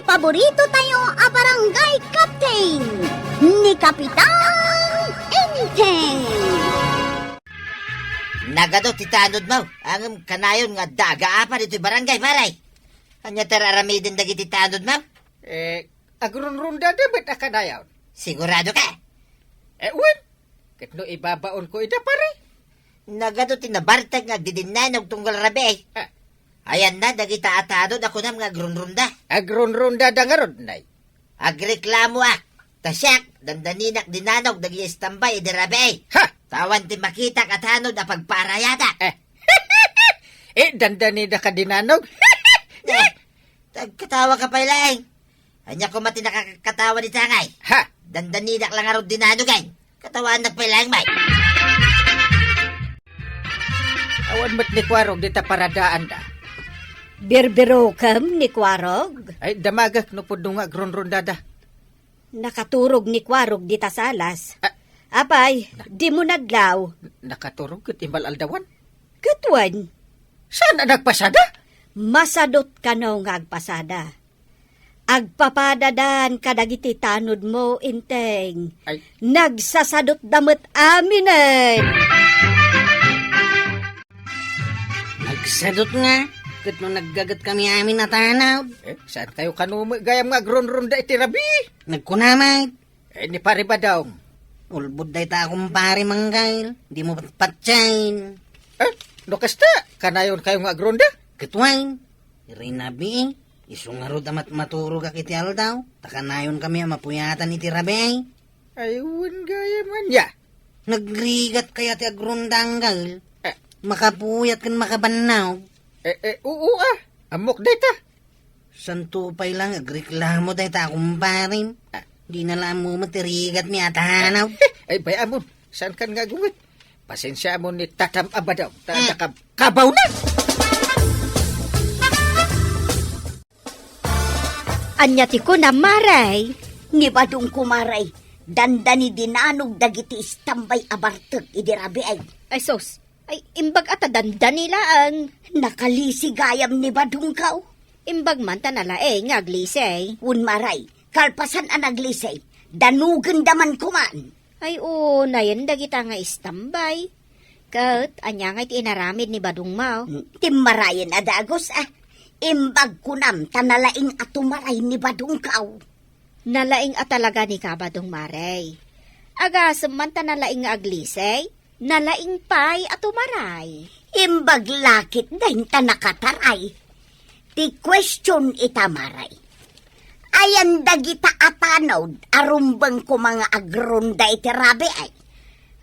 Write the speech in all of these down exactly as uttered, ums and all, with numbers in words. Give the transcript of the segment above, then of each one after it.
Paborito tayo a barangay captain, ni Kapitan Enteng. Nagado ti tanodmo, ngem kanayon nga adda agaapan ditoy barangay, pare. Ania ti ar-aramiden dagiti tanodmo? Eh, agrunrundada met a kanayon. Sigurado ka? Eh, wen. Ket no ibabaonko ida, pare? Nagado ti nabartek nga agdidinnanog tunggal rabii. Ah. Ayanna dagita a tanod a kunam nga agrunrunda. Agrunrundada ngarud, Nay. Agreklamoak. Ta siak, dandaninak dinanog dagiti istambay idi rabii. Ha! Ta awan ti makitak a tanod a pagparayadak. Eh. Eh, dandanida ka dinanog? Eh, agkatawa ka pay laeng. Ania koma ti nakakatawa dita, ngay? Ha! Dandanidak la ngarud dinanog, ngay. Katawaannak pay laeng, may. Awan met ni Kuarog dita paradaanda. Birbirokem ni Kuarog? Ay, damagek no pudno nga agrunrundada. Nakaturog ni Kuarog dita salas. Ah. Apay, dimo nadlaw. Nakaturog ket imbal-aldawan? Ket wen. Saan a nagpasada? Masadot kano nga agpasada. Agpapadadan kadagiti tanodmo, Enteng. Ay. Nagsasadotda met aminen. Nagsadot nga, ket no naggaget kami amin a tanod. Eh, saan kayo kano met gayam nga agrunrunda iti rabii? Nagkunamay. Eh, ni Pare Badong. Ulbod dayta a kumpare, Manggail. Di mo patpatien. Eh, no kasta, kanayon kayo nga agrunda? Ket wen, rinabii, isu ngarud a mat-, maturogak iti aldaw, ta kanayon kami a mapuyatan iti rabii. Ay, wen gayam ania. Nagrigat kaya ti agrunda, Anggail? Eh. Makapuyat ken makabannaw. Eh, eh, oo, ah. Ammok dayta. Santo pay lang agreklamo dayta a kumparem. Ah. Di na la ammo met ti rigatmi a tanaw. Ay, bay-amon, saan kan nga agunget? Pasensiamon ni Tatam a Badong, ta Hmm. adda kab-, kabaw na! Ania ti kunam, Mare? Ni Badong ko, Mare, dandani dinanog dagiti istambay a bartek idi rabii. Ay, sus, Ay, imbag a ta dandani laeng. Nakalisi gayam ni Badongko. Imbag man ta nalaing nga aglisi. Wen, Mare, kalpasan a naglisi, danogenda man koman. Ay, unayen dagita nga istambay. Ket ania ngay ti inaramid ni Badongmo? Hmm, timmarayen a dagus, ah. Imbag kunam ta nalaing a tumaray ni Badongko. Nalaing a talaga ni Kabadong, Mare. Agasem man ta nalaing nga aglisi. Nalaing pay a tumaray. Imbag la ketdin ta nakataray. Ti question ita, Mare. Ayan dagita a tanod a rumbeng koma nga agrunda iti rabii?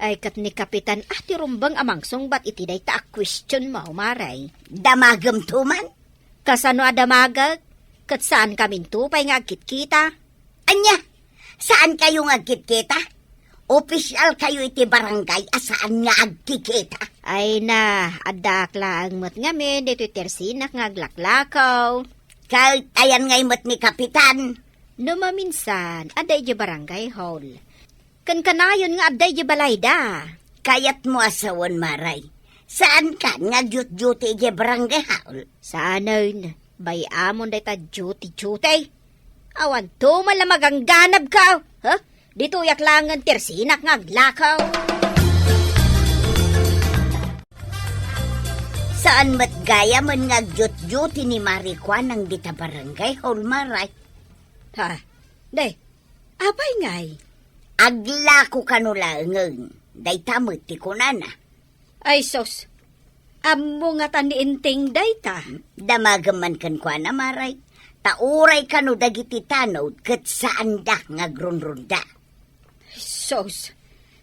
Ay, ket ni Kapitan a ti rumbeng a mangsungbat iti dayta a questionmo, Mare. Damagem to man? Kasano a damagek? Ket saankaminto pay nga agkitkita. Ania? Saankayo nga agkitkita? Opisyalkayo iti barangay a saan nga agkikita? Ay na, addaak laeng met ngamin ditoy tersinak nga aglaklakaw. Ket ayan ngay met ni Kapitan? No maminsan, adda idiay barangay hall. Ken kanayon nga adda idiay balayda. Kayatmo a sawen, Mare. Saankan nga agduty-duty idiay barangay hall? Saanen, bay-amon dayta duty-duty. Awan to man la magangganabka, ha? Ditoyak laengen tersinak nga aglakaw. Saan met gayamen nga agduty-duty ni Mare Kuanang dita barangay hall, Mare? Ha? Day, Apay ngay? Aglako kano laengen, dayta met ti kunana. Ay sus, ammo ngata ni Enteng dayta? Damagem man kenkuana, Mare. Ta uray kano dagiti tanod ket saanda nga agrunrunda. Ay sus,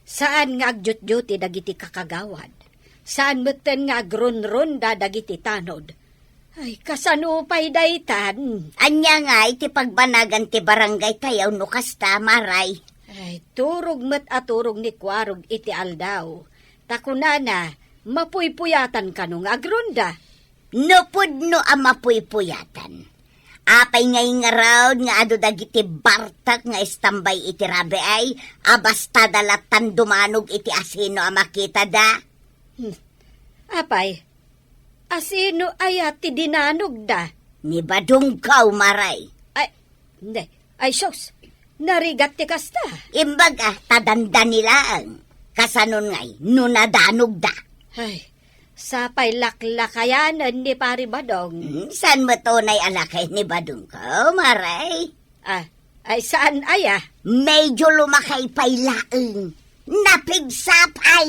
saan nga agduty-duty dagiti kakagawad. Saan metten nga agrunrunda dagiti tanod. Ay, kasano pay daytan? Ania ngay ti pagbanagan ti barangay tayo no kasta, Mare? Ay, turog met a turog ni Kuarog iti aldaw. Ta kunana, mapuypuyatan kano nga agrunda. No pudno a mapuypuyatan. Apay ngay ngarud nga adu dagiti bartek nga istambay iti rabii, a basta da lattan dumanog iti asino a makitada? Hmm. Apay, Asino aya ti dinanogda? Ni Badongko, Mare. Ay, Ne, ay sus, narigat ti kasta. Imbag a, ta dandani laeng. Kasanon ngay, no nadanogda? Ay, sapay laklakayanen ni Pari Badong. Hmm, saan met unay a lakay ni Badong ko, maray? Ah, ay saan aya? Medyo lumakay pay laeng. Napigsa pay.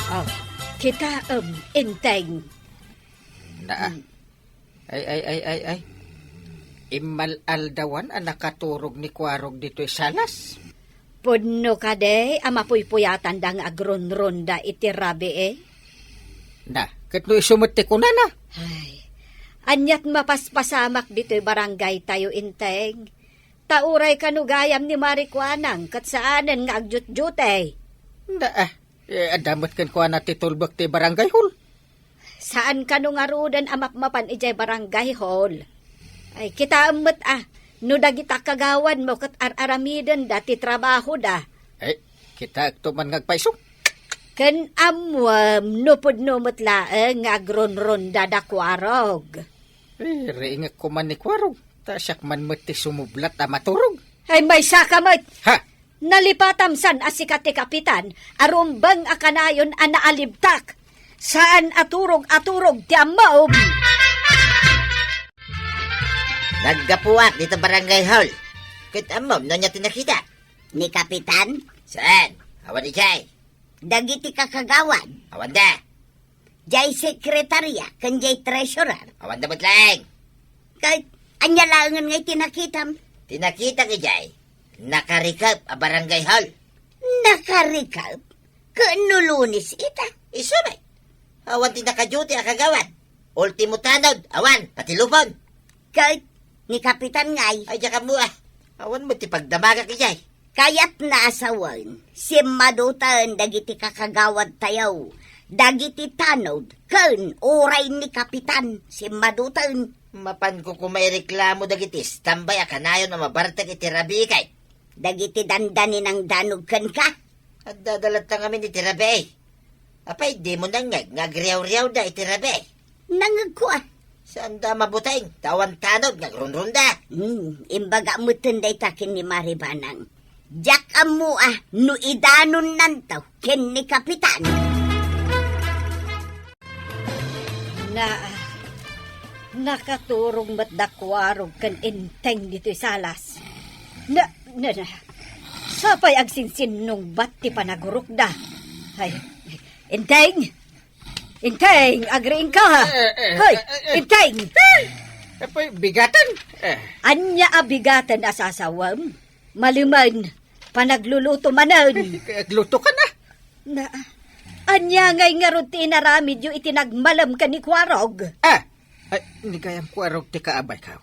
Oh, kitaem, Enteng. Naa. Hmm. Ay, ay, ay, ay, ay. Immal-aldawan a nakaturog ni Kuarog ditoy salas. Pudno kadi a mapuypuyatanda nga agrunrunda iti rabii? Na, ket no isu met ti kunana? Ay, aniat mapaspasamak ditoy barangay tayo, Enteng. Ta uray kano gayam ni Mari Kuanang ket saanen nga agjutjutay. Na, ah, eh, adda met kenkuana ti tulbek ti barangay hall. Saan kano ngaruden a mapmapan idiay barangay hall? Ay, kitaem met a, no dagita kagawadmo ket ar-aramidenda ti trabahoda. Eh, kitaekto man nga agpayso. Ken ammoem no pudno met laeng nga agrunrunda da Kuarog. Eh, riingek koma ni Kuarog. Ta siak man met ti sumublat a maturog. Ay, maysaka met! Ha? Nalipatam san a sika ti kapitan a rumbeng a kanayon a naalibtak. Saan a turog a turog ti ammom. Naggapuak dita barangay hall. Ket ammom no ania ti nakita? Ni kapitan? Saan? Awan idiay. Dagiti kakagawad. Awanda. Jay sekretarya ken jay treasurer. Awanda met laeng. Ket ania laengen nga iti nakitam? Ti nakitak idiay, nakarikep a barangay hall. Nakarikep? Ken no Lunes ita? Isu met. Awan ti nakaduty a kagawad. Ultimo tanod, awan, pati lupon. Ket ni Kapitan ngay. Ay, diak ammo, ah. Awan met ti pagdamagak idiay. Kayatna a sawen, simmaduten dagiti kakagawadtayo, dagiti tanod, ken uray ni Kapitan, simmaduten. Mapanko koma ireklamo dagiti istambay a kanayon a mabartek iti rabii kay. Dagiti dandani nangdanog kenka? Addada latta ngamin iti rabii. Apay, dimo nangngeg nga agriawriawda iti rabii? Nangngegko, a. Saanda a mabuteng, ta awan tanod nga agrunrunda. Hmm, imbaga metten dayta ken ni Mari Banang. Diak ammo, a, no idanonnanto ken ni Kapitan. Na, nakaturog met da Kuarog ken Enteng ditoy salas. Na, na, na. Sapay agsinsinnungbat ti panagurokda. Ay, Enteng! Enteng, agriingka! Eh, eh, Hoy, eh, eh. Enteng! Eh, apay, bigaten? Eh. Ania a bigaten a sasawem? Malemen, panagluluto manen. Eh, agluto ka na. Na, ania ngay ngarud ti inaramidyo iti nagmalem ken ni Kuarog? Ah! Ay, ni gayam Kuarog ti kaabayko.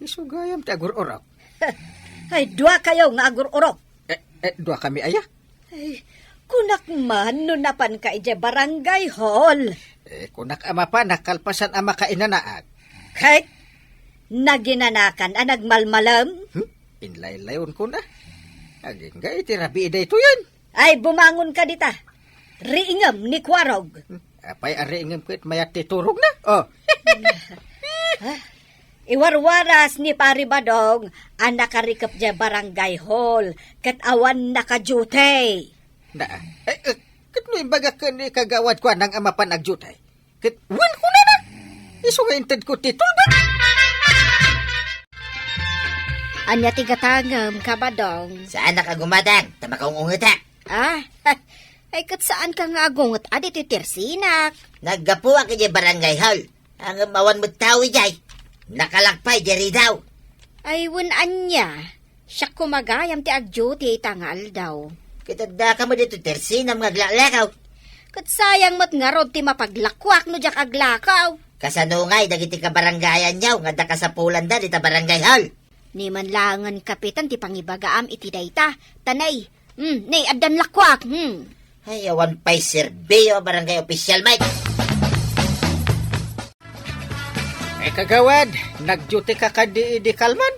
Isu gayam ti agur-urok. Ay, dua kayo nga agur-urok. Eh, eh, dua kami aya? Ay, kunak man no napanka idiay barangay hall. Eh, kunak a mapanak kalpasan a makainanaak. Ket, naginanakan a nagmalmalem? Hmm? Inlaylayon ko na. Agingga iti rabii daytoyen. Ay, bumangon ka dita. Riingem ni Kuarog. Hmm? Apay a riingem ket mayat ti turogna? Oh. Ha? Iwarwaras ni Pari Badong a nakarikep diay barangay hall ket awan nakaduty. Na, eh, eh, ket no imbagak ken ni kagawad Kuanang a mapan agduty? Ket wen kunana, isu nga intedko ti tulbek. Ania ti gatangem, Kabadong? Saanak a gumatang, ta makaung-ungetak. Ah, ay ket saanka nga agunget a ditoy tersinak? Naggapuak idiay barangay hall. Ngem awan met tao idiay. Nakalakpay diay ridaw. Ay, wen ania? Siak koma gayam ti agduty ita nga aldaw. Ket addaka met ditoy tersinam nga aglaklakaw. Ket sayang met ngarud ti mapaglakuak no diak aglakaw. Kasano ngay dagiti kabarangayanyo nga adda kasapulanda dita barangay hall? Ni man laengen kapitan ti pangibagaam iti dayta. Ta nay, hmm, nay, addan lakuak, hmm. Ay, awan pay serbio a barangay opisyal, Mike. Eh, kagawad, nagduty ka kadi idi kalman?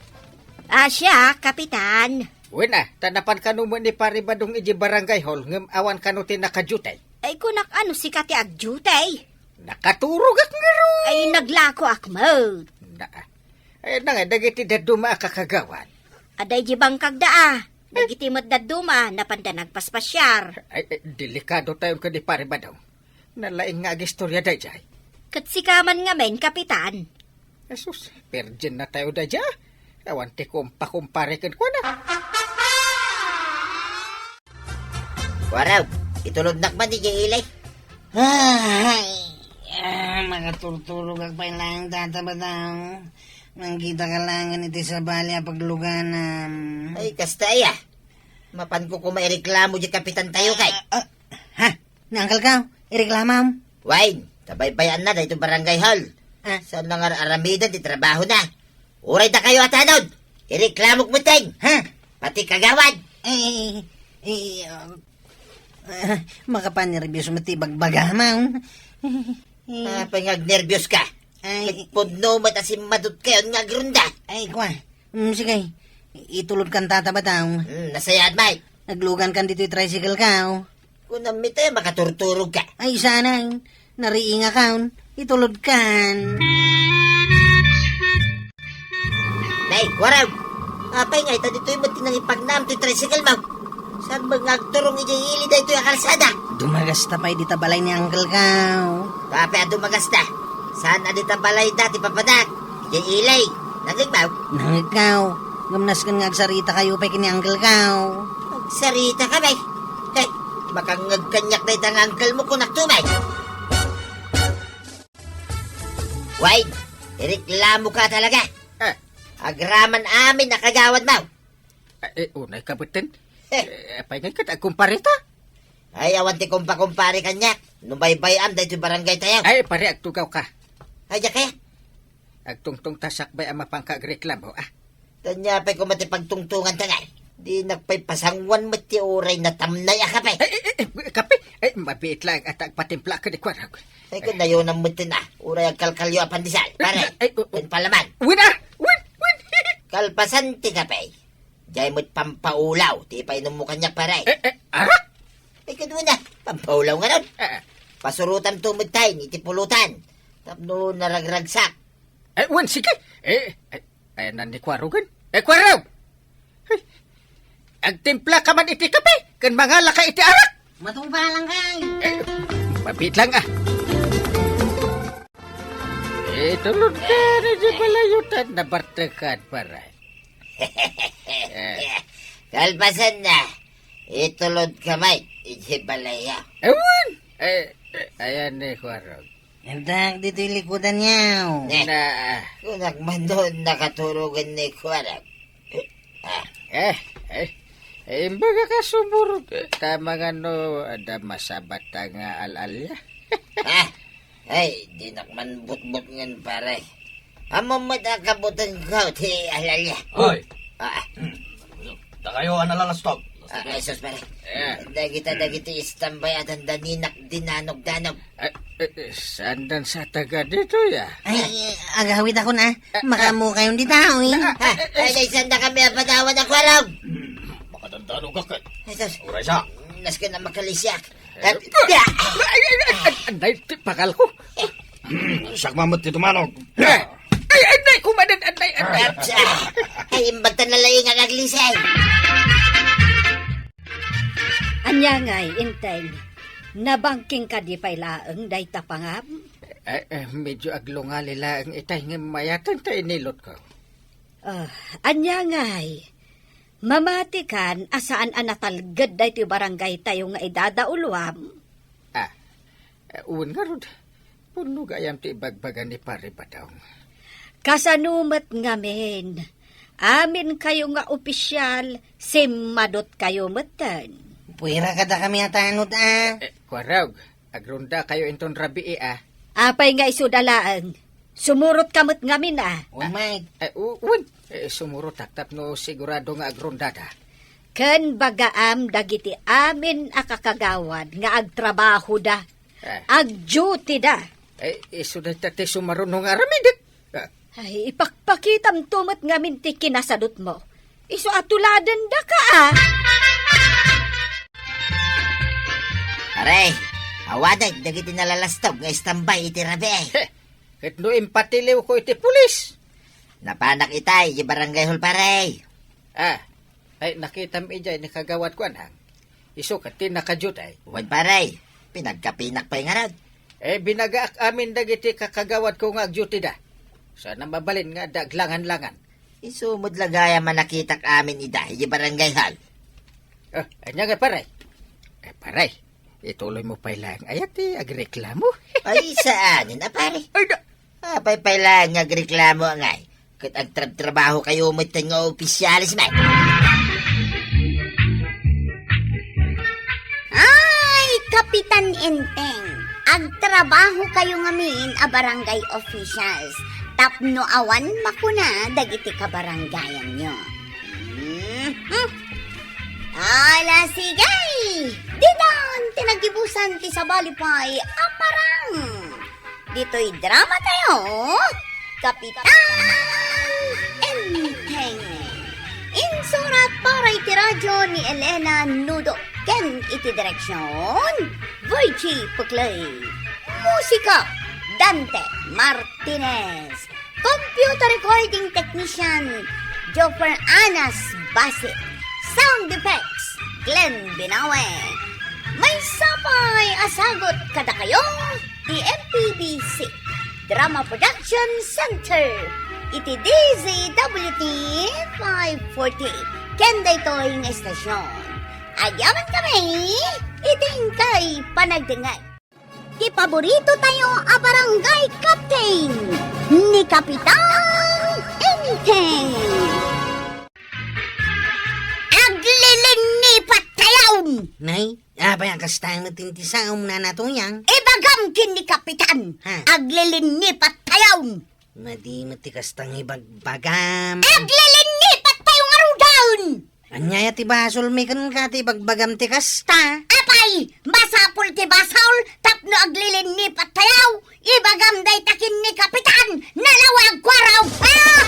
Ah, siya, kapitan. Wen a, ta napan kano met ni Pari Badong idi barangay hall ngem awan kano ti nakaduty. Ay, kunak a no sika ti agduty. Nakaturogak ngarud. Ay, naglakoak met. Eh, nangay, dagiti dadduma a kakagawad. Adda iti bangkagda a. Dagiti met dadduma, napanda nagpaspasiar. Ay, ay, delikado tayon kadi Pare Badong. Nalaing nga agistorya dayjay. Ket sika man ngamin, Kapitan. Jesus, virgin na tayo dayjay. Awan ti kumpakumpare kenkuana. Waraw, itulodnak man diay ili. Ay, ah, makaturturogak pay laeng data ba daw? Nangkitak laengen iti sabali a pagluganam. Ay, kasta aya. Mapanko koma ireklamo diay kapitan tayo kay. Ah, ah, ha? Ni Uncle Kao, ireklamam? Wen, ta baybayanna daytoy barangay hall. Ah. Saan nga ar-aramiden ti trabahona? Uray dakayo a tanod, ireklamok metten. Ha? Pati kagawad. Eh, eh, eh, ah, ah, makapanerbios met ti ibagbagam. Apay nga agnerbios ka? Ay. Ket pudno met a simmadot kayon nga agrunda. Ay, kua. Mm, sige. Itulodkan tata ba daw? Mm, nasayaat, Mike. Naglugankan ditoy tricycle ka, oh. Kunam iti makaturturog ka. Ay, sana. Nariingakon. Itulodkan. Nay, Waraw! Apay nga ita ditoy met ti nangipagnam ti tricycle mo? Saan met nga agturong idiay ili daytoy a kalsada? Dumagasta pay dita balay ni Uncle Kao. Apay a dumagasta? Saan a dita balayda ti papanak? Idiay ili. Nangngegmo? Nangngegko. Ngem nasken nga agsarita kayo pay ken ni Uncle Kao. Agsarita ka, bay? Hey, makangngeg kaniak dayta nga uncle mo, kunak to, bay. Wait, ireklamo ka talaga. Eh. Agraman amin a kagawad mo. Eh, eh, unay ka metten. Eh. Eh, apay ngay ket agkumpare ta? Ay, awan ti kumpakumpare kaniak. No baybay-am daytoy barangay tayo. Ay, pare, agtugaw ka. Ay, diak kaya? Agtungtong ta sakbay a mapanka agreklamo, ah. Ania pay koma ti pagtungtongan ta ngay? Dinak pay pasanguan met ti uray natamnay a kape. Ay, ay, ay, ay, kape? Ay, mabiit laeng a ta agpatimpla kadi Kuarog. Ay, kun nayonan met ti na, uray agkalkalyo a pandesal, pare. Ay, oo. Ken palaman. Wen, ah! Wen, wen! Kalpasan ti kape, diay met pampaulaw ti ipainummo kaniak, pare. Eh, eh, arak? Ay, kadua na, pampaulaw ngarud. Eh, eh. Pasurotam to met tayo iti pulutan. Tapno naragragsak. Eh, wen, sige. Eh, eh, ayan na ni Kuarogen. Eh, Kuarog! Ay, agtimpla ka man iti kape, ken mangala ka iti arak. Matungpalan kay. Eh, mabit lang, ah. Eh, tulod ka na di balayo ta nabartekan, pare. Eh. Kalpasan na, itulod ka, Mike, iti balay, ah. Ewan! Eh, eh, ayan ni Kuarog. Intak ditoy likudan yaw. Ne. Na. Kunak man doon nakaturogan ni Kuarag. Ah. Eh, eh. Eh, imbaga ka sumurot, eh. Tama nga no, adda masabata nga al-alya. Ah, ay, dinak man butbot ngan, pare. Amo met a kabutan ko ti al-alya. Hoy! Ah. Hmm. Dakayo a nalalastog. Ah, ay, sus, pare. Eh. Dagita, dagiti istambay a dandaninak dinanogdanog. Eh, eh, eh, saan dan sa taga dito, ya? Ay, agawid ako na. Eh, makamu kayo di tao, eh. Ah, ay, ay, saan na kami ang panawan ng kwarog? Hmm, makadandanog ka, eh. Ay, sus. Uray sa. Nasken na makalisiak. Eh, ay, ay, ay, ay, ay, anday, ti pakal ko. Siak mamet ti dumanog. Eh, ay, anday, kumanan, anday, anday. Ay, imbag ta nalaing ang aglisay. Ania ngay, Inteng, nabangking kadi pay laeng dayta pangam? Eh, eh, medyo aglungali laeng itay ngem mayatan ta inilot ko. Ah, ania ngay? Mamatikan a saan a natalged daytoy barangay tayo nga idadauluam? Ah, eh, wen ngarud, pudno gayam ti ibagbaga ni Pare Badong. Kasano met ngamin? Amin kayo nga opisyal, simmadot kayo metten. Puwera kada kami a tanod, ah. Eh, Kuarog, agronda kayo inton rabii, ah. Apay nga isuda laeng? Sumurot ka met ngamin, ah. Wen, Mike. Eh, u-, wen. Eh, sumurotak tapno sigurado nga agrondada. Ken bagaam dagiti amin a kakagawad nga agtrabahoda. Eh. Agdutyda. Eh, isu dayta ti sumaruno nga aramidek. Ah. Ay, ipakpakitam to met ngamin ti kinasadutmo. Isu a tuladendaka, ah. Pare, awanen dagiti nalalastog nga istambay iti rabii. Heh, ket no impatiliwko iti pulis, Napanak itay, di barangay hall, pare. Ah, ay, nakitam idiay ni kagawad ko, anang. Isu ket ti naka-duty. Wen, pare, pinagkapinak pay ngarud. Eh, binagaak amin dagiti kakagawad ko nga ag-duty da. Saan a mabalin nga adda aglangan-langan. Isu met la gayam a nakitak amin ida, di barangay hall. Ah, ania nga, pare? Eh, pare, ituloy mo pay laeng aya ti agreklamo? Ay, saan a, pare? Ay, da- Apay pay laeng nga agreklamo ngay? Ket agtrabtrabaho kayo met nga opisyales met. Ay, Kapitan Enteng, agtrabaho kayo ngamin a barangay officials tapno awan makuna dagiti kabarangayanyo. Mhm. Ala, sige! Ditan ti nagibusan ti sabali pay a parang. Ditoy drama tayo, Kapitan Enteng. Insurat para iti radyo ni Elena Nudo ken iti direksyon, Virgie Puclay. Musika, Dante Martinez. Computer recording technician, Joffer Anas Basit. Sound effects, Glenn Binawe. Maysa pay a sagut kadakayo ti M P B C Drama Production Center iti D Z W T five forty ken daytoy nga estasyon. Agyaman kami iti inkay panagdengngeg. Ti paborito tayo a barangay captain, ni Kapitan Enteng. Aglilinnipat tayon! Nay, apay a kasta met ti saom, Nana Tuyang? Ibagam ken ni Kapitan, Ha? Aglilinnipat tayon! Madi met ti kasta nga ibagbagam. Aglilinnipat tayo ngaruden! Ania ti basolmi kenka ti ibagbagam ti kasta? Apay, masapul ti basol tapno aglilinnipat tayo? Ibagam dayta ken ni Kapitan, nalawag, Kuarog! Ah!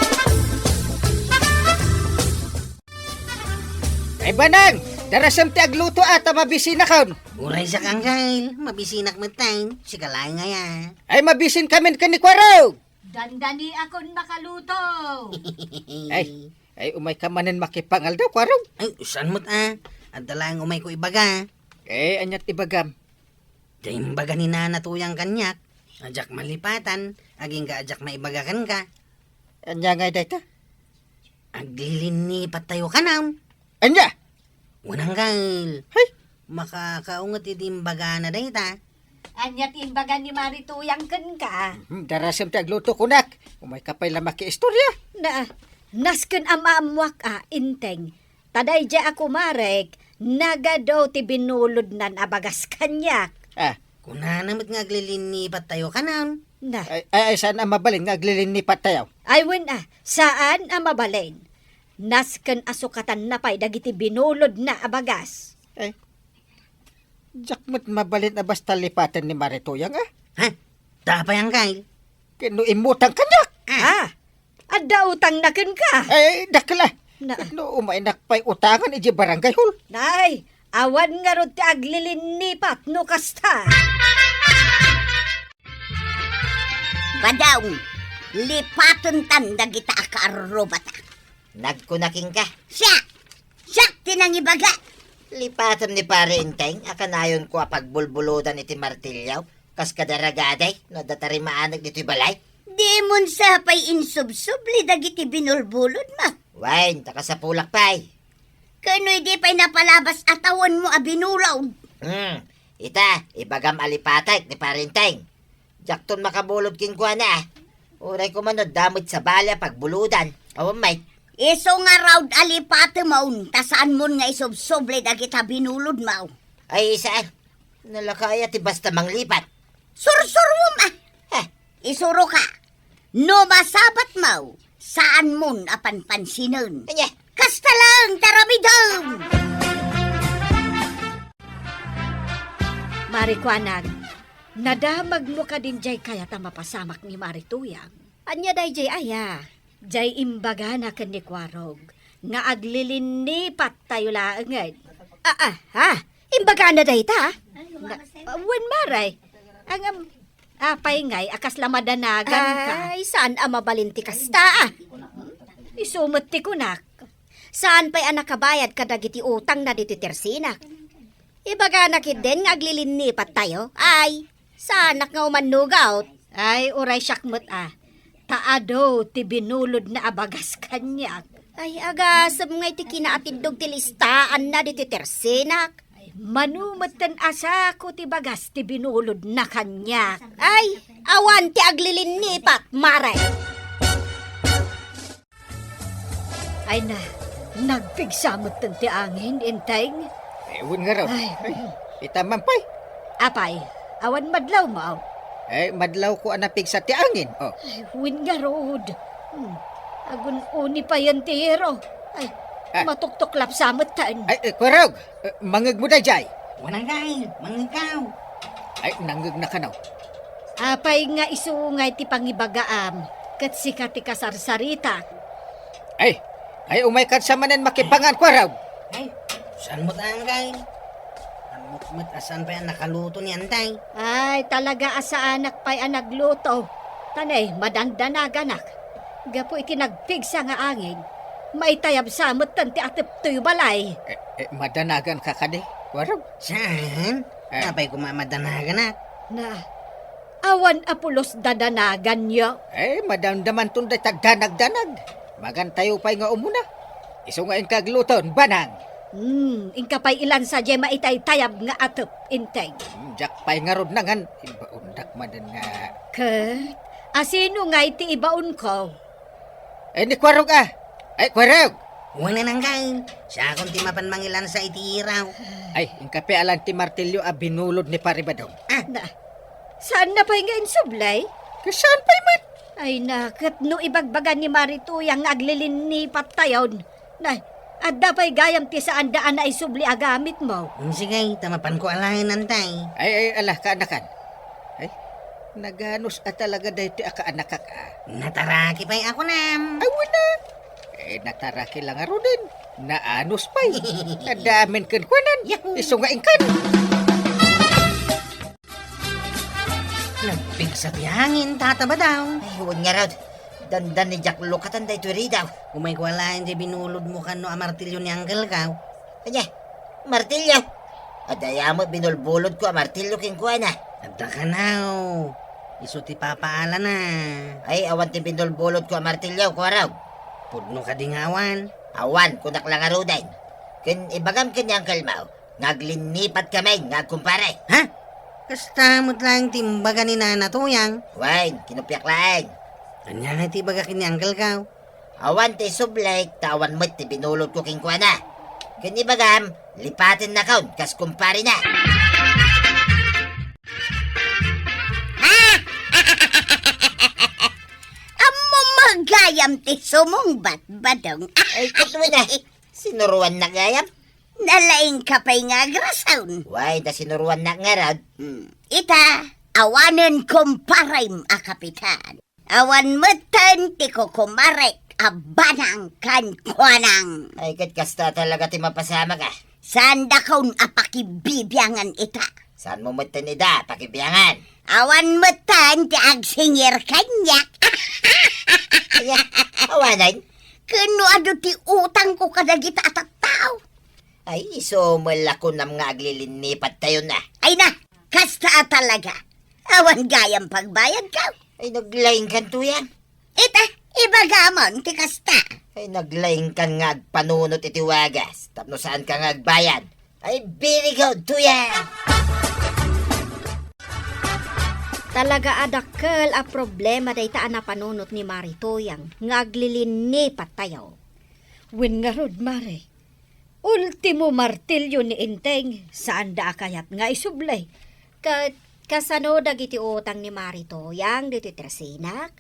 Ay, Banang! Darasem ti agluto a ta mabisinakon! Uray siak, Angkel. Mabisinak met tayo. Sika laeng aya. Ay, mabisin kamin ken ni Kuarog! Dandani akon makaluto. Ay, ay, umay ka manen makipangaldaw, Kuarog. Ay, saan met a? Adda laeng umay ko ibaga. Eh, aniat ibagam? Diay imbaga ni Nana Tuyang kaniak, a diak malipatan, agingga a diak maibaga kenka. Ania ngay dayta? Aglilinnipat tayo kanan. Ania? Wen, Angkel. Hay! Makakaunget idi imbagana dayta. Ania ti imbaga ni Mari Tuyang kenka? Hmm, darasem ti agluto kunak. Umay ka pay la makiistorya. Na, nasken a maammoak a, Enteng. Ta daydiay a kumarek, nagadu ti binulodnan a bagas kaniak. Ah. Kunana met nga aglilinnipat tayo kanan. Na. Ay, ay, ay, saan a mabalin nga aglilinnipat tayo? Ay, wen a, saan a mabalin. Nasken a sukatanna pay dagiti binulodna a bagas. Ay, diak met mabalin a basta lipaten ni Mari Tuyang, ah. Ha? Apay, Angkel? Ken no immutang kaniak. Ah. Ah, adda utangna kenka? Ay, dakkel a. Na. No umaynak pay utangan idiay barangay hall. Nay, awan ngarud ti aglilinnipat no kasta. Badong, lipatentan dagita a kaarrubata. Nagkuna kenka. Siak! Siak ti nangibaga! Lipatem ni Pare Enteng a kanayonko a pagbulbulodan iti martilyo, kas kada ragaday, no adda tarimaaneg ditoy balay. Dimon sa pay insubsubli dagiti binulbulodmo. Wen, ta kasapulak pay. Kano idi pay napalabas a tawenmo a binulod? Hmm, ita, ibagam a lipatek ni Pare Enteng. Diakton makabulod kenkuana, ah. Uray koma no adda met sabali a pagbulodan. Awan met. Isu ngarud a lipatemon, ta saanmon nga isubsubli dagita binulodmo. Ay, saan? Nalaka aya ti basta manglipat. Sursurom, ah. Heh. Isuroka. No masabatmo, saanmon a panpansinen. Ania? Kasta laeng ti aramidem! Mari kuanak, nadamagmo kadin diay kayat a mapasamak ni Mari Tuyang? Ania daydiay aya? Diay imbagana ken ni Kuarog nga aglilinnipat tayo laengen. Ah, ah, ha? Imbagana dayta? Na, wen, Mare. Ngem, Apay ngay a kasla madanaganka? Ay, saan a mabalin ti kasta, ah. Isu met ti kunak. Saan pay a nakabayad kadagiti utangna ditoy tersinak. Ibagana ketdin nga aglilinnipattayo. Ay, saanak nga umannugaw. Ay, uray siak met, ah. Ta adu ti binulodna a bagas kaniak. Ay, agasem ngay ti kinaatiddog ti listaanna ditoy tersinak. Mano metten a sako ti bagas ti binulodna kaniak. Ay, awan ti aglilinnipat, Mare. Ay na, nagpigsa metten ti angin, Enteng. Eh, wen ngarud. Ay. Ay, ita man pay. Apay, awan madlawmo? Eh, madlawko a napigsa ti angin, oh. Ay, wen ngarud. Hmm. Agun-uni payen ti hero. Ay, ah, matuktuklapsa metten. Ay, eh, Kuarog, eh, mangngegmo daydiay. Wen, anggayo, mangngegko. Ay, nangngegna kano. Apay nga isu ngay ti pangibagaam, ket sika ti kasarsaritak? Ay, ay, umayka sa manen makipangan, Kuarog. Ay, saan met, anggayo? Ammok met a saan pay a nakaluto ni Enteng. Ay, talaga a saanak pay a nagluto. Ta ne, madandanaganak. Gapu iti nagpigsa nga angin, maitayabsa metten ti atep toy balay. Eh, eh, madanaganka kadi, Kuarog? Saan? Eh. Apay koma madanaganak? Na, awan a pulos dadanaganyo? Eh, madamdamanton dayta danagdanag. Magantayo pay nga umuna. Isu nga inka agluton, banang. Hmm, inka pay ilansa diay maitaytayab nga atep, Enteng. Hmm, diak pay ngarud nangan, ibaondak manen nga. Ket, asino ngay ti ibaonko? Eh, ni Kuarog, ah. Ay, Kuarog! Wen, anggayo. Siakon ti mapan mangilansa iti iraw. Ay, inka pay alan ti martilyo a binulod ni Pari Badong. Ah. Na, saanna pay nga insubli? Ket saan pay met? Ay na, ket no ibagbaga ni Mari Tuyang nga aglilinnipattayon, na, adda pay gayam ti saanda a naisubli a gamitmo. Hmm, sige, ta mapanko alaen, Enteng. Ay, ay, ala, kaanakan. Ay, naganus a talaga daytoy a kaanakak, ah. Nataraki pay a kunam. Ay, wala. Eh, nataraki la ngaruden. Naanus pay. Adda amin kenkuanan. Yahoo! Isu nga inkan. Nagpigsa ti angin, Tata Badong. Ay, wen ngarud. Dandan ni Jack Lukatan daytoy ridaw. Umayko alaen ti binulodmo kano a martilyo ni Uncle ko. Ania? Martilyo? Adda aya met binulbulodko a martilyo kenkuana. Adda kano. Isu ti papaalana. Ay, awan ti binulbulodko a martilyo, Kuarog. Pudno kadi nga awan? Awan, kunak la ngaruden. Ken ibagam ken ni Uncle mo, nga aglinnipat kami nga agkumpare. Ha? Kasta met laeng ti imbaga ni Nana Tuyang. Wen, kinupiak laeng. Ania nga ti ibaga ken ni Uncle ko? Awan ti isublik, ta awan met ti binulodko kenkuana. Ken ibagam, lipatennakon kas kumparena. Ammom gayam ti sumungbat, Badong. Ay, ket wen a. Sinuroannak gayam? Nalaingka pay nga agrason. Wen, ta sinuroannak ngarud. Hmm. Ita, awanen kumparem a kapitan. Awan metten ti kukumarek a banang kenkuanang. Ay, ket kasta talaga ti mapasamak, ah. Saandakon a pakibibiangan ita. Saanmo metten ida pakibiangan? Awan metten ti agsingir kaniak. Aya, awanen? Ken no adu ti utangko kadagita a tattao. Ay, isu met la kunam nga aglilinnipattayon a. Ay na, kasta a talaga. Awan gayam pagbayadko. Ay, naglaingkan, Tuyang. Ita, ibagamon ti kasta. Ay, naglaingkan nga agpanunot iti wagas tapno saanka nga agbayad. Ay, very good, Tuyang! Talaga a dakkel a problema dayta a napanunot ni Mari Tuyang nga aglilinnipattayo. Wen ngarud, Mare, ultimo martilyo ni Enteng, saanda a kayat nga isubli. Ket kasano dagiti utang ni Mari Tuyang ditoy tersinak?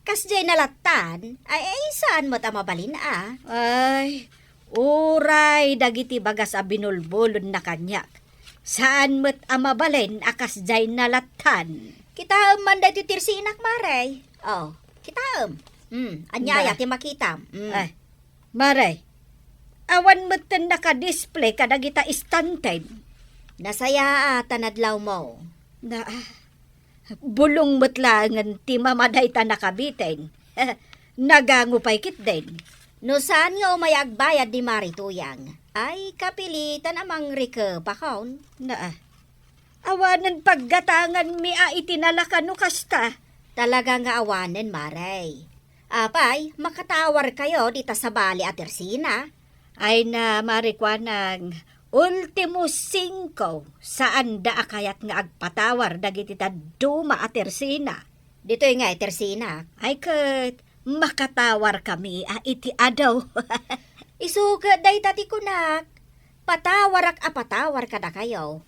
Kasdiay nalattan, ay, ay, saan met a mabalin a? Ay, uray dagiti bagas a binulbulodna kaniak. Saan met a mabalin a kasdiay nalattan. Kitaem man daytoy tersinak, Mare. Oh, kitaem. Hmm, ania aya ti makitam? Hmm. Ay, Mare, awan metten naka-display kadagita istantem. Nasayaat a nadlawmo. Na, ah, Bulong met laengen ti mama dayta nakabiten. Nagango pay ketdin. No saan nga umay agbayad ni Mari Tuyang, ay kapilitan a mangrikep a kaon. Naa. Awanen paggatanganmi a iti nalaka no kasta. Talaga nga awanen, Mare. Apay, makatawarkayo dita sabali a Tersina? Ay na, Mari Kuanang, ultimo singko, saanda a kayat nga agpatawar dagiti dadduma a Tersina. Ditoy nga, Tersina. Ay ket, makatawarkami a iti adu. Isu ket dayta ti kunak, patawarak a patawar kadakayo.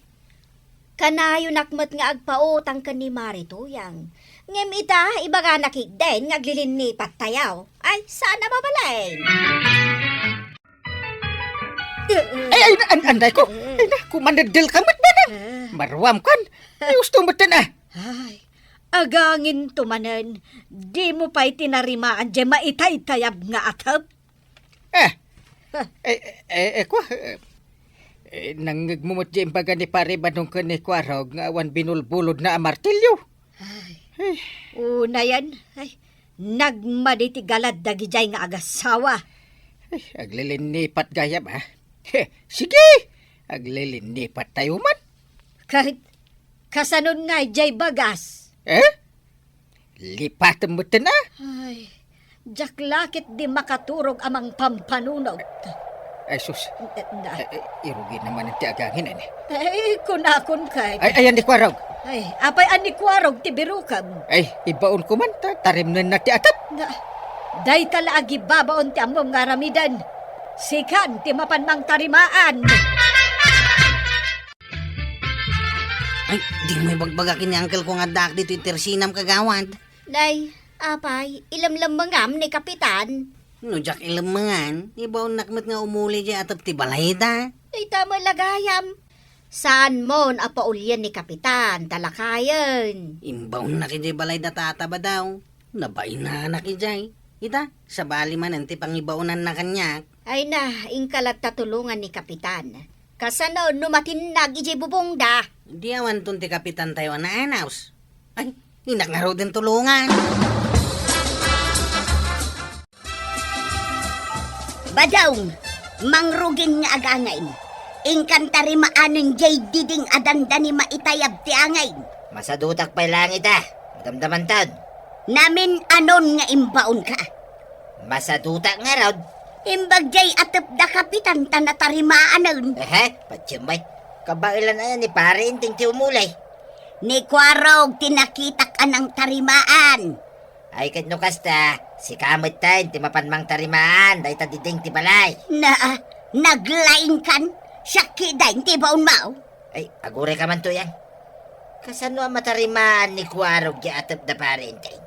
Kanayonak met nga agpautang ken ni Mari Tuyang. Ngem ita, ibagana ketdin nga aglilinnipat tayo. Ay, saan a mabalin? Ay, ay, an-, anday ko. Ay, na, kumaneddel ka met, Manang. Maruam kan. Ay, gusto met ten, ah. Ay, agangin to manen. Di mo pay tinarimaan diay maitaytayab nga atep. Eh. Huh. Eh, eh, eh, eh, kwa, eh, eh, nangngegmo met diay imbaga ni Pare Badong ken ni Kuarog nga awan binulbulodna a martilyo. Ay. Eh. Unayen, ay, nagmadi ti galad dagidiay nga agasawa. Eh, aglilinnipat gayam, ha? Heh, sige, aglilinnipat tayo man. Ket, kasanon nga diay bagas? Eh? Lipatem metten, a? Ay, diak la ketdi makaturog a mangpampanunot. Ay, sus. Eh, da. Eh, eh, irugi naman ti agangin, eh. Ay, kunakon kay. Ay, ayan ni Kuarog. Ay, apay a ni Kuarog ti birukem? Ay, ibaon ko man, ta-, tarimnenna ti atep. Da. Dayta la agibabaon ti ammom nga aramiden. Sikan ti mapan mangtarimaan. Ay, dimo ibagbaga ken ni uncle ko nga addaak ditoy tersinam, kagawad. Nay, apay, ilemlemmengam ni Kapitan? No diak ilemmengan, ibaonnak met nga umuli diay atep ti balay da. Dayta met la gayam. Saanmon a paulien ni Kapitan, ta lakayen. Imbaonnak idiay balay da Tata Badaw. Nabainanak idiay. Ita, sabali manen ti pangibaonanna kaniak. Ay na, inka latta tulongan ni Kapitan. Kasano no matinnag idiay bubongda? Di awanton ti kapitantayo a naanaws. Ay, inak ngaruden tulongan. Badong, mangrugin nga agangin. Inkan tarimaanen diay diding a dandani maitayab ti angin. Masadutak pay langit a. Madamdamanton. Namin-anon nga imbaonka? Masadutak ngarud. Imbag diay atep da Kapitan ta natarimaanen. Ehe, patiem bay. Kabaelan aya ni Pare Enteng ti umuli? Ni Kuarog ti nakitak a nangtarimaan. Ay, ket no kasta, sika metten ti mapan mangtarimaan dayta diding ti balay. Na, naglaingkan? Siak ketdin ti ibaonmo? Ay, aguray ka man, Tuyang. Kasano a matarimaan ni Kuarog diay atep da Pare Enteng?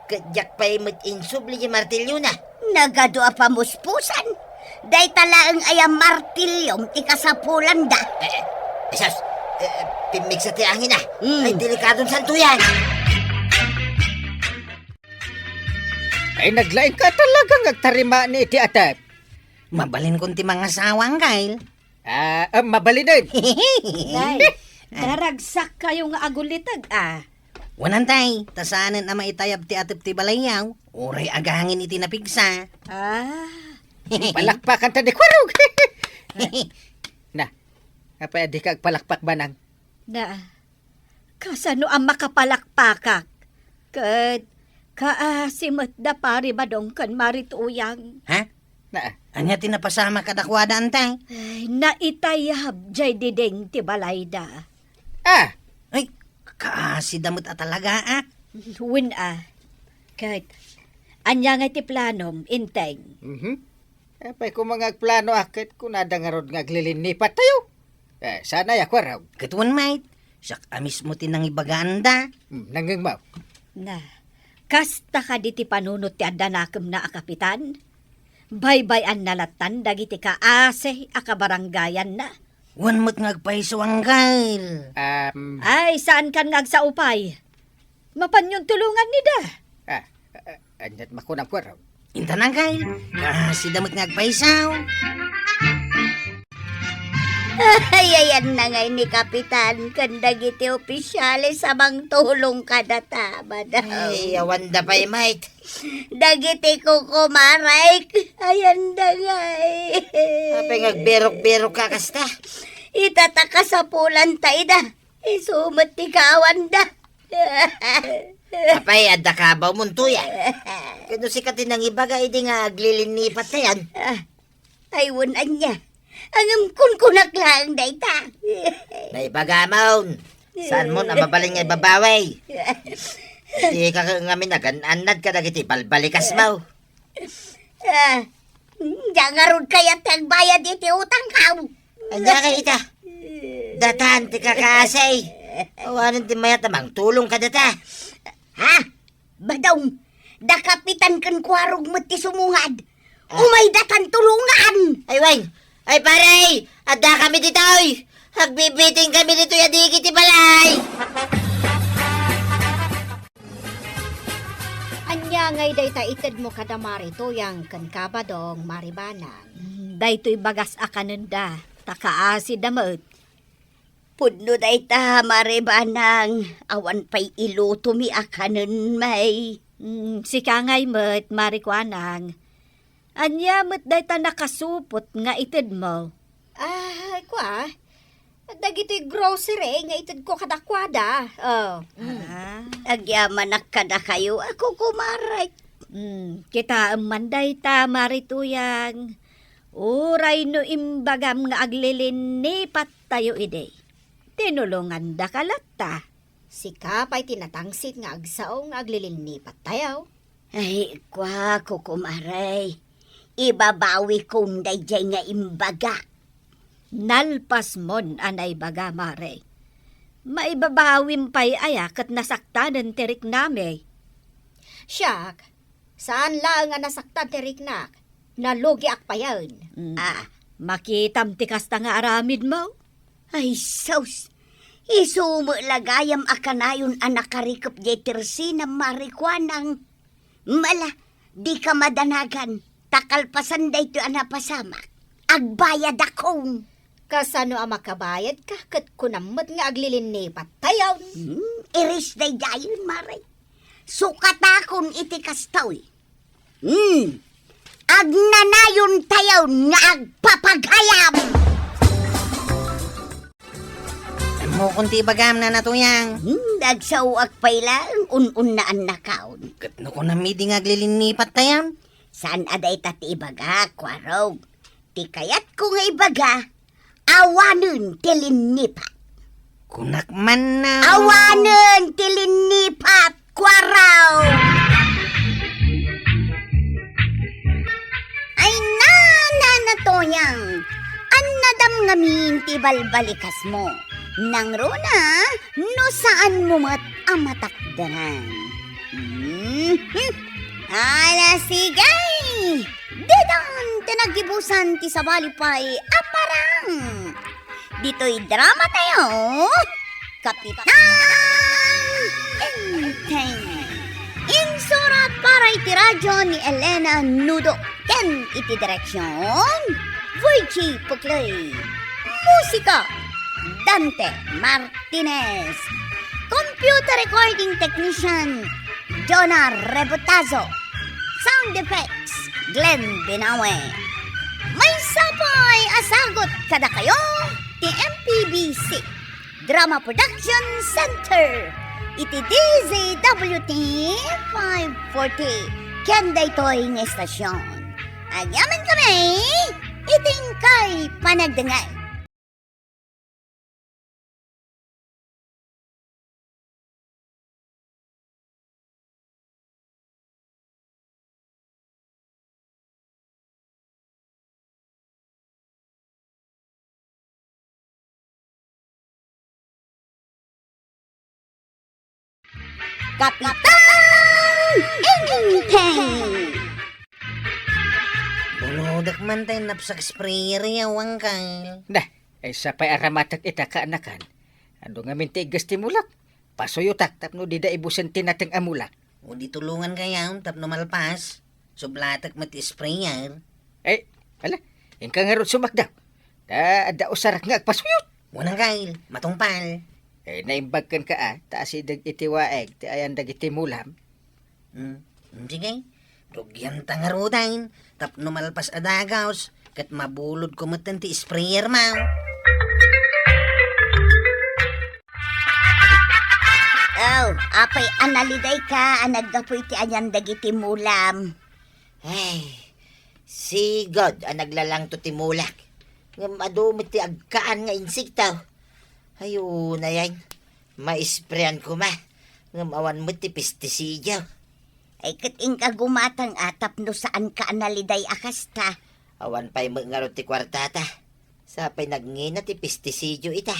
Ket diak pay met insubli diay martilyona. Nagadu a pamuspusan. Dayta laeng aya martilyom ti kasapulanda. Eh, eh, sus, eh, eh, pimmigsa ti angin a. Mm. Ay, delikadon santo yan. Ay, naglaing ka talaga nga agtarima ni iti atep. Mabalinkon ti mangasawa, Angkel. Ah, ah, mabalinen. Nay, daragsak kayo nga agulitag, ah. Wanan, tay, ta saanen a maitayab ti atep ti balayyaw, uray agangin iti napigsa. Ah. Palakpakan ta ni Kuarog. Na, apay a dika agpalakpak, Manang? Na, kasano a makapalakpakak? Ket kaasi met da Pari Badong ken Mari Tuyang. Ha? Na. Ania ti napasamak kadakuada, ante? Ay, naitayab diay diding ti balayda. Ah! Ay, kaasi da met a talaga, ah. Wen, ah. Ket, ania nga ti planom, Enteng? Mhm. Apay koma nga agplano a ket kunada ngarud nga aglilinnipat tayo. Eh, saan aya, Kuarog? Ket wen met, siak a mismo ti nangibagaanda. Hmm, nangngegmo. Na, kasta kadi ti panunot ti adda nakemna a kapitan? Baybay-anna lattan dagiti kaasi a kabarangayanna. Wen met nga agpayso, Angkel. Um, Ay, saankan nga agsao pay. Mapanyon tulongan ni da. Ah, ah, aniat makunam, Kuarog? Intan, Angkel. Kaasi da met nga agpayso. Ay, ayanna ngay ni Kapitan ken dagiti opisyales a mangtulong kadata, madam. Ay, awanda pay, mate. Dagiti kukumarek, ayanda ngay. Apay nga agberok-berok ka kasta? Ita ta kasapulanta ida. Isu met ti kaawanda. Apay, adda ka ba umuntoy, a? Ket no sika ti nangibaga idi nga aglilinnipat tayan? Ah, ay, wen ania. Ngem kunkunak laeng dayta. Naibagamon. Saanmon a mabalin nga ibabawi? Dika ngamin agan-annad kadagiti balbalikasmo. Ah, diak ngarud kayat ti agbayad iti utangko. Ania kayat ita? Datan ti kakaasi. Awanen ti mayat a mangtulong kadata. Ha? Badong, da Kapitan ken Kuarog met ti sumungad. Ah. Umay datan tulongan. Ay, wen. Ay, pare, adda kami ditoy. Agbibiting kami ditoy a digi ti balay. Ania ngay dayta itedmo kada Mari Tuyang ken ka Badong, Mari Banang? Daytoy bagas a kanenda, ta kaasida met. Pudno dayta, Mari Banang, awan pay ilutomi a kanen, may. Mm, sika ngay met, Mari Kuanang. Ania met dayta nakasupot nga itedmo? Ah, kua, dagitoy grocery nga itedko kadakuada. Oh, mm. Ah. Agyamanak kadakayo a kukumarek. Mm, kitaem man dayta, Mari Tuyang. Uray no imbagam nga aglilinnipattayo idi, tinulongandaka latta. Sika pay ti natangsit nga agsao nga aglilinnipattayo. Ay, kua, kukumarek. Ibabawikon daydiay nga imbaga. Nalpasmon a naibaga, Mare. Maibabawim pay aya ket nasaktanen ti riknami? Siak, saan laeng a nasaktan ti riknak. Nalugiak payen. Mm. Ah, makitam ti kasta nga aramidmo? Ay, sus! Isu met la gayam a kanayon a nakarikep diay tersinam, Mari Kuanang. Mala, dika madanagan, ta kalpasan daytoy a napasamak, agbayadakon. Kasano a makabayadka ket kunam met nga aglilinnipattayon? Hmm, iris daydiayen, Mare. Sukatakon iti kastoy. Hmm, agnanayon tayo nga agpapagayam. Ammokon ti ibagam, Nana Tuyang. Hmm, agsaoak pay laeng un-unnaannakon. Ket no kunam idi nga aglilinnipattayon? Saan a dayta ti ibagak, Kuarog. Ti kayatko nga ibaga, awanen ti linnipat. Kunak man na. Awanen ti linnipat, Kuarog! Ay, Nana Tuyang, annadam ngamin ti balbalikasmo. Nangruna, no saanmo met a matakderan. Mhm. Ala, sige! Ditan ti naggibusan ti sabali pay a parang. Ditoy drama tayo, Kapitan Enteng. Insurat para iti radyo ni Elena Nudo ken iti direksyon, Virgie Puclay. Musika, Dante Martinez. Computer recording technician, Jonah Rebotazo. Sound effects, Glenn Binawe. Maysa pay a sagut kadakayo ti M P B C Drama Production Center iti D Z W T five forty. Ken daytoy nga estasyon, agyamankami iti inkay panagdengngeg. Kapitan Enteng! Bulodek man tay napsak sprayer ya, Uncle. Nah, ay sapay aramatek ita kaanakan. Adu ngamin ti iggas ti mulak. Pasuyotak tapno dida ibusen ti nateng a mulak. O di tulongan kayaw tapno malpas. Sublatek met ti sprayer. Eh, ala, inka ngarud sumakdaw. Ta adda usarak nga agpasuyot. Unang kail, matungpal. Eh, naimbag kenka a, ta asideg iti waeg ti ayan dagiti mulam. Hmm, hmm, sige. Rugianta ngaruden, tapno malpas a dagus, ket mabulodko metten ti sprayer mo. Oh, apay a nalidayka a naggapu iti ayan dagiti mulam? Ay, sigud a naglalangto ti mulak. Ngem adu met ti agkaan nga insekto. Ay, unay, maispreyan koma. Ngem awan met ti pestisidio. Ay, ket inka gumatang a tapno saanka a naliday a kasta. Awan pay met ngarud ti kuartata. Sapay nagngina ti pestisidio ita.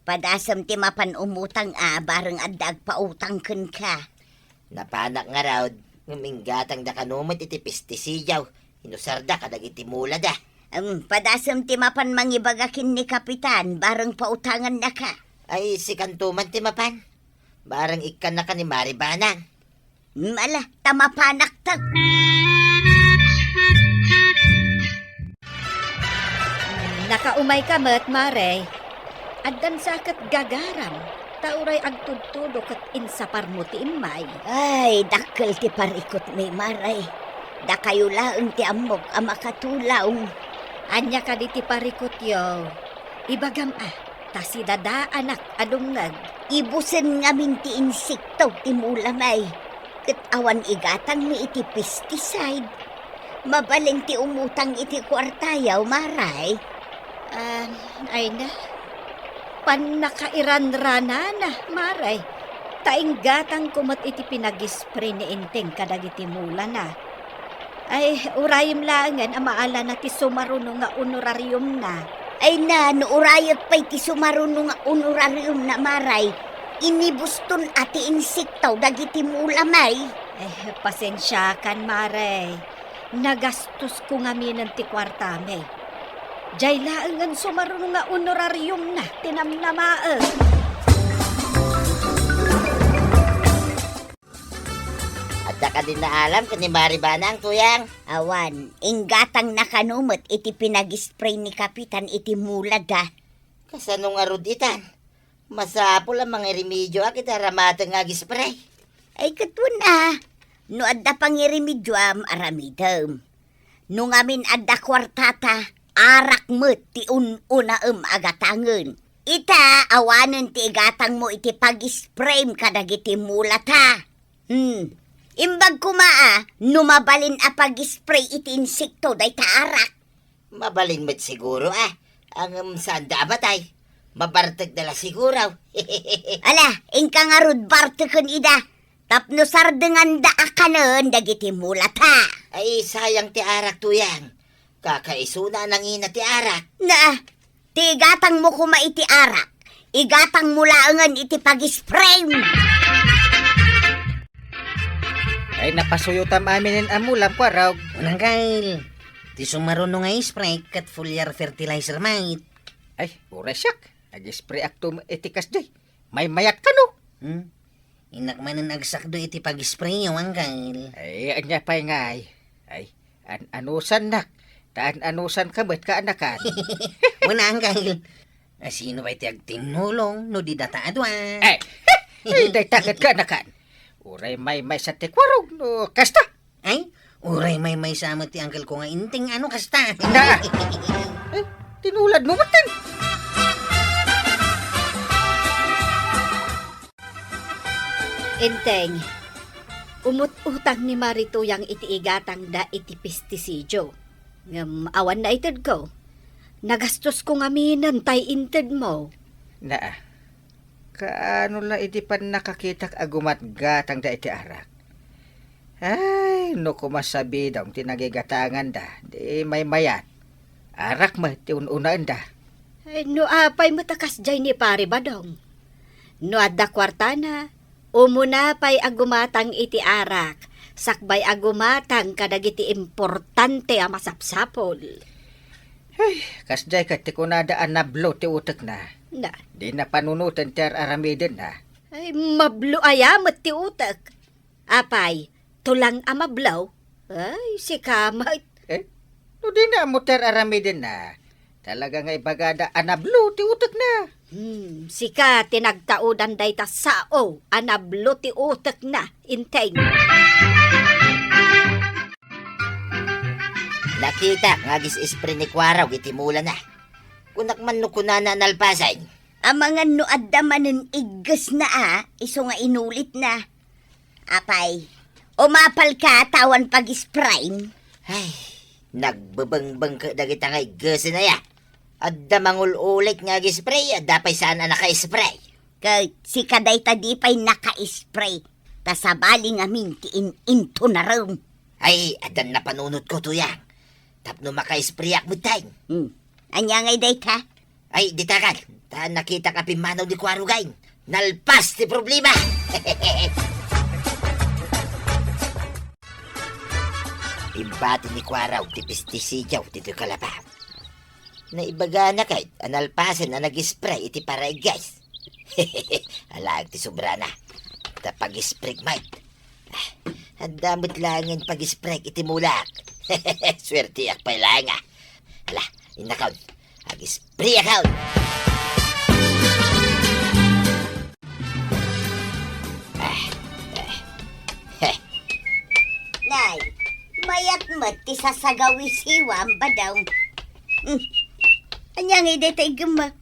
Padasem ti mapan umutang a bareng adda agpautang kenka. Napanak ngarud, ngem inggatangda kano met iti pestisidio, inusarda kadagiti mulada. Em, padasem ti mapan mangibaga ken ni Kapitan, bareng pautangannaka. Ay, sikanto man ti mapan. Bareng ikkannaka ni Mari Banang. Mala, ta mapanakta. Nakaumayka met, Mare. Addan sa ket gagaram, ta uray agtudtudo ket insaparmo ti immay. Ay, dakkel ti parikutmi, Mare. Dakayo laeng ti ammok a makatulong. Ania kadi ti parikutyo? Ibagam a, ta sidadaanak a dumngeg. Ibusen ngamin ti insekto ti mulamay. Ket awan igatangmi iti pesticide. Mabalin ti umutang iti kuartayo, Mare. Ah, ay na. Pannakairanranana, Mare. Ta inggatangko met iti pinagispray ni Enteng kadagiti mulana. Ay, urayem laengen a maalana ti sumaruno nga honorariumna. Ay na, no urayek pay ti sumaruno nga honorariumna, Mare, inibuston a ti insekto dagiti mulamay. Eh, pasensiakan, Mare. Nagastosko ngaminen ti kuartami. Diay laengen sumaruno nga honorariumna ti namnamaek. Adda kadi naalam ken ni Mari Banang, Tuyang? Awan, inggatangna kano met iti pinagispray ni Kapitan iti mulada. Kasano ngarud itan? Masapul a mangirimedioak iti aramateng nga agispray. Ay, ket wen a, no adda pangirimedioam, aramidem. No ngamin adda kuartata, arak met ti un-unaem a gatangen. Ita, awanen ti igatangmo iti pagisprayem kadagiti mulata. Hmm. Imbag koma a, no mabalin a pagispray iti insekto dayta arak. Mabalin met siguro a, ngem saanda a matay. Mabartekda la siguro. Ala, inka ngarud barteken ida. Tapno sardenganda a kanen dagiti mulata. Ay, sayang ti arak, Tuyang. Kakaisuna a nangina ti arak. Na, ti igatangmo koma iti arak, igatangmo laengen iti pagisprayem. Ay, napasuyotam aminen a mulam, Kuarog. Unang kail, ti sumaruno nga spray ket foliar fertilizer met. Ay, uray siak, agisprayakto iti kasdi. Maymayat kano? Hmm? Innak manen agsakdo iti pagisprayo, Angkel. Ay, ania pay ngay? Ay, an-anusannak. Ta an-anusanka met, kaanakan. Muna, Angkel. Asino pay ti agtinnulong no di data a dua? Ay, ay, dayta ket kaanakan. Uray maymaysa ti Kuarog no kasta. Ay, uray maymaysa met ti uncle ko nga Enteng, ano kasta? Na! Eh, tinulad mo metten. Enteng, umut-utang ni Mari Tuyang iti igatangda iti pestisidio. Ngem awan naitedko. Nagastosko ngaminen tay intedmo. Naa. Kaano la idi pannakakitak a gumatgatangda iti arak? Ay, no koma sabidong ti nagigatanganda, di maymayat. Arak met ti un-unaenda. Ay, no apay met a kasdiay ni Pare Badong? No adda kuartana, umuna pay a gumatang iti arak, sakbay a gumatang kadagiti importante a masapsapul. Ay, kasdiay ket ti kunada a nablo ti utekna. Na. Dina panunoten ti ar-aramidenna. Ay, mablo aya met ti utek. Apay, tulang a mablo? Ay, sika met. Eh, no dina ammo ti ar-aramidenna, Talaga nga ibagada a nablo ti utekna. Hmm, sika ti nagtaudan dayta sao a nablo ti utekna, Enteng. Nakitak nga agis-spray ni Kuarog iti mulana. Kunak man no kunana a nalpasen. Amangan no adda manen iggesna a, isu nga inulitna. Apay, umapalka ta awan pag-spray? Ay, nagbebengbeng ket dagita nga iggesna aya. Adda mangul-ulit nga ag-spray, adda pay saan a naka-spray. Ket sika dayta di pay naka-spray, ta sabali ngamin ti in-intunarem. Ay, addan napanunotko, Tuyang. Tapno maka-sprayak metten. Hmm. Ania ngay dayta? Ay, ditakan. Ta nakitak a pimmanaw ni Kuarog ay. Nalpas ti problema! Imbati ni Kuarog ti pestisidio ditoy kalabab. Naibagana kayat a nalpasen a nag-spray iti paraigges. Alaek ti sobrana. Ta pag-spray met. Ah, adda met laengen pag-spray iti mulak. Suerteak pay laeng a. Hala, innakon. Ag-sprayak. Ah, ah, heh. Nay, mayat met ti sasagawisiwam, Badong. Hmm. Ania ngay dayta iggemma?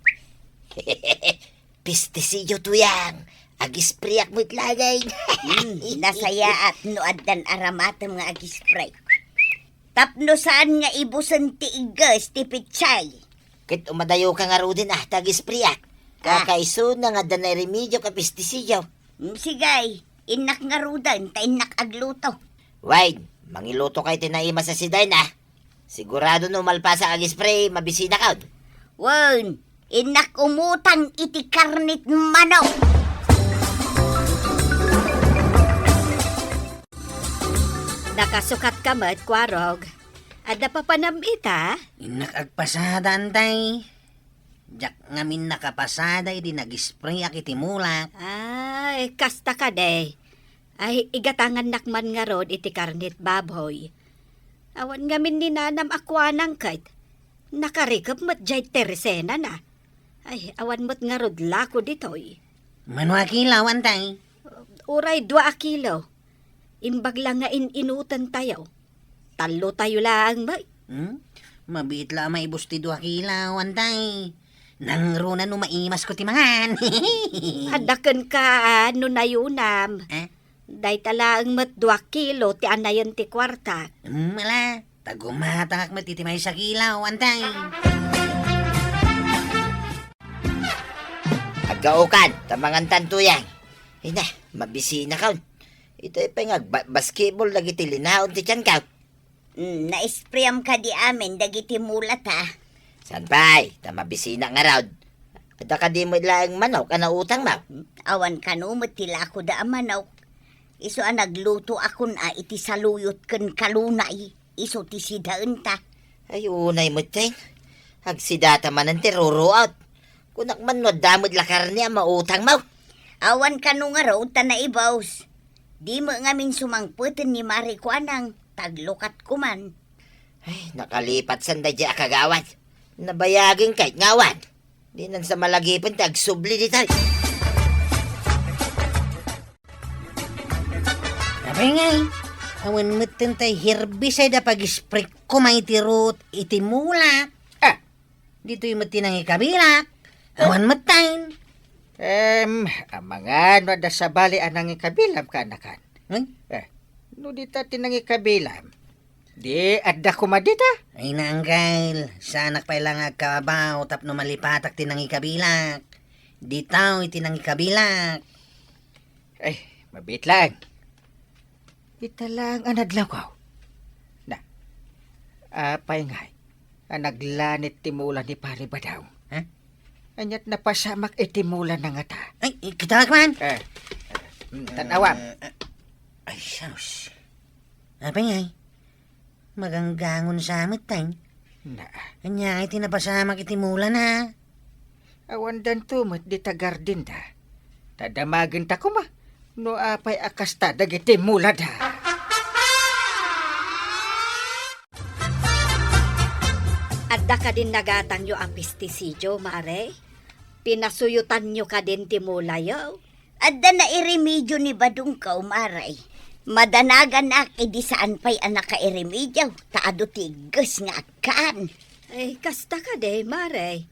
Pestisidio, Tuyang. Ag-sprayak met laeng. Hmm, nasayaat no addan aramatem nga ag-spray. Tapno saan nga ibusen ti igges ti petsay. Ket umadayoka ngaruden a ta ag-sprayak. Ah. Kakaisuna nga adda nairemedioak a pestisidio. Hmm, sige, innak ngaruden ta innak agluto. Wen, mangilutoka iti naimas a sidaen a. Sigurado no malpasak ag-spray, mabisinakon. Wen, innak umutang iti karnet manok. Nakasukatka met, Kuarog. Adda papanam ita? Innak agpasada, Antay. Diak ngamin nakapasada idi nag-sprayak iti mulak. Ay, kasta kadi. Ay, igatangannak man ngarud iti karnet baboy. Awan ngamin ni nanam a kuanang ket nakarikep met diay tersenana. Ay, awan met ngarud lako ditoy. Mano a kilo, Antay? Uray dua a kilo. Imbag la nga in-inutentayo. Tallotayo laeng met. Hmm? Mabiit la a maibus ti dua kilo, Antay. Nangruna no maimasko ti mangan. Adda kenka, a, no nayunam. Eh? Dayta laeng met dua kilo ti anayen ti kuarta. Hmm, ala, ta gumatangak met iti maysa a kilo, Antay. Aggaokan, ta mangantan, Tuyang. Ay na, mabisinakon. Itoy pay nga agba-, basketball dagiti linaon ti tianko. Mm, na-sprayam kadi amin dagiti mulata? Saan pay, ta mabisinak ngarud. Adda kadi met laeng manok a nautangmo? Awan kano met ti lakoda a manok. Isu a naglutoakon a iti saluyot ken kalunay. Isu ti sidaenta. Ay, unay metten. Agsidata manen ti ruruot. Kunak man no adda met la karne a mautangmo. Awan kano ngarud ta naibus. Dimo ngamin sumangpeten ni Mari Kuanang, taglukatko man. Ay, nakalipat san daydiay a kagawad. Nabayagen kayat nga awan. Dinan sa malagipen ti agsubli ditoy. Apay ngay, awan metten tay herbicide a pag-spray ko may ti ruot iti mulak. Ah, ditoy met ti nangikabilak. Awan metten. Em, amangan no adda sabali a nangikabilam, kaanakan. Ay? Eh, no dita ti nangikabilam, di adda koma dita? Ay na, Angkel. Saanak pay la nga agkabaw tapno malipatak ti nangikabilak. Ditaw iti nangikabilak. Ay, mabiit lang. Ita lang a nadlawko. Na, apay ngay a naglanit ti mula ni Pare Badaw? Ha? Aniat napasamak iti mula na ngata? Ay, ikita man. Eh, mm, tan-awam. Eh, eh, ay, sus. Apay ngay? Maganggangon sa met, tay. Na. Ania iti napasamak iti mulana? Awan danto met dita gardenda. Ta damagenta koma no apay a kasta dagiti mulada. Adda Adda kadin nagatangyo a pestisidio, Mare? Pinasuyotanyo kadin ti mulayo? Adda nairemedio ni Badongko, Mare. Madanaganak idi saan pay a nakairemedio, ta adu ti igges nga agkan. Ay, kasta kadi, Mare.